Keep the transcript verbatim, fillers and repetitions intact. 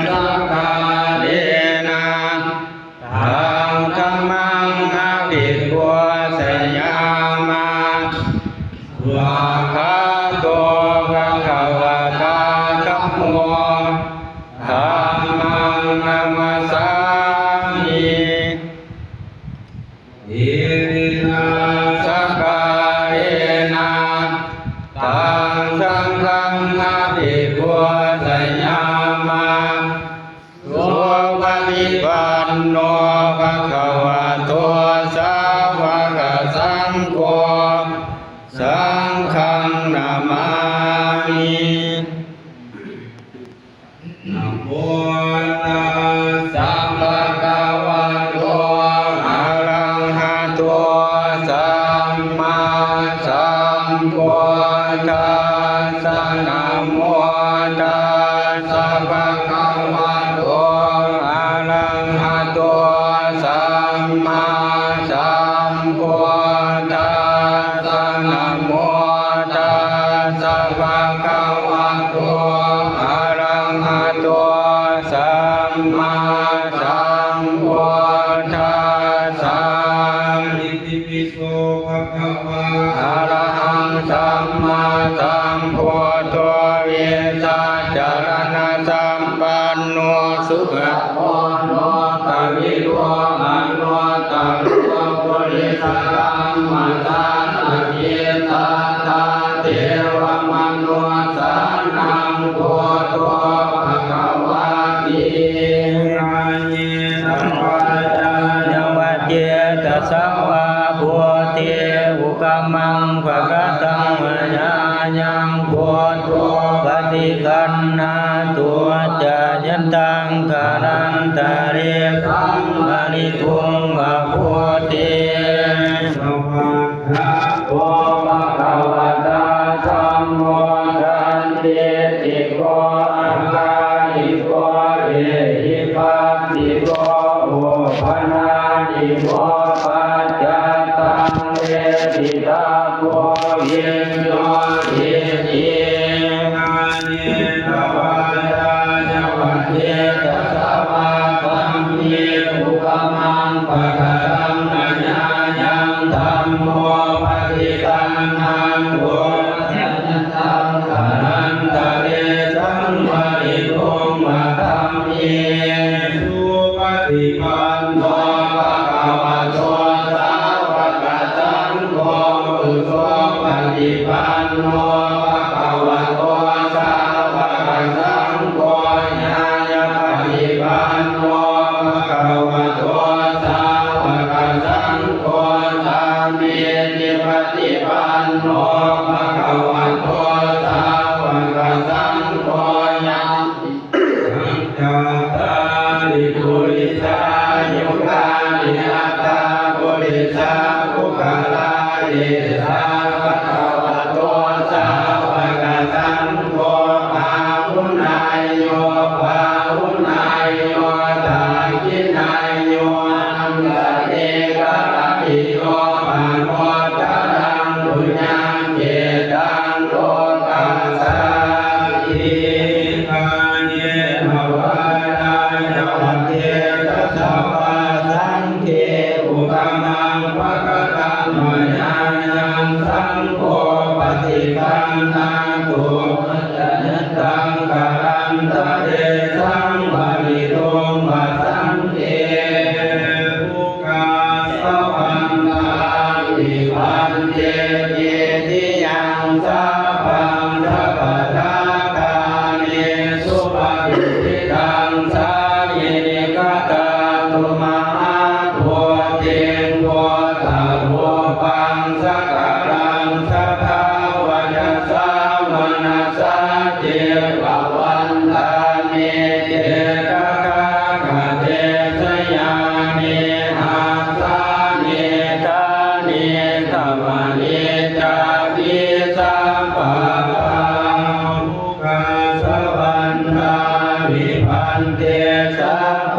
sakkārena taṃ dhammaṃ abhipūjayāma. Svākkhāto bhagavatā dhammo, dhammaṃ namassāmi. Iminā sakkārena taṃ saṅghaṃ abhipūjayāma. Supaṭipanno bhagavato sāvakasaṅgho, saṅghaṃ namāmi. Namo tassa bhagavato arahato sammāsambuddhassa. Namo tassa bhagavato arahato sammāsambuddhassa. Namo tassa bhagavato arahato sammāsambuddhassa. Itipi so bhagavā arahaṃ sammāsambuddho vijjācaraṇasampanno sugato lokavidū anuttaro purisadammasārathi satthā devamanussānaṃ buddho bhagavāti. Kāyena vācāya va cetasā vā buddhe kukammaṃ pakataṃ mayā yaṃ buddho paṭiggaṇhatu accayantaṃ kālantare saṃvarituṃ va buddhe. Svākkhāto bhagavatā dhammo sandiṭṭhiko akāliko ehipassiko opanayiko paccattaṃ veditabbo viññūhīti. Kāyena vācāya va cetasā vā dhamme kukammaṃ pakataṃ mayā yaṃ dhammo paṭiggaṇhatu accayantaṃ kālantare saṃvarituṃ va dhamme. Supaṭipanno bhagavato sāvakasaṅgho, ujupaṭipanno bhagavato sāvakasaṅgho, ñāyapaṭipanno bhagavato sāvakasaṅgho, sāmīcipaṭipanno bhagavato sāvakasaṅgho, yadidaṃ cattāri purisayugāni aṭṭha purisapuggalā, esa bhagavato sāvakasaṅgho, āhuneyyo pāhuneyyo dakkhiṇeyyo añjalikaraṇīyo anuttaraṃ puññakkhettaṃ lokassāti. Kāyena vācāya va cetasā vā saṅghe kukammaṃ pakataṃ mayā yaṃ saṅgho paṭiggaṇhatu accayantaṃ kālantare saṃvarituṃ va saṅghe. Ukāsa vandāmi bhante cetiyaṃ sabbaṃ sabbaṭṭhāne supatiṭṭhitaṃ sārīrikadhātu mahābodhiṃ buddharūpaṃ sakalaṃ sadā vacasā manasā ceva vandāmi te tathāgate sayane āsane ṭhāne gamane cāpi sabbadā. Ukāsa vandāmi bhante sabba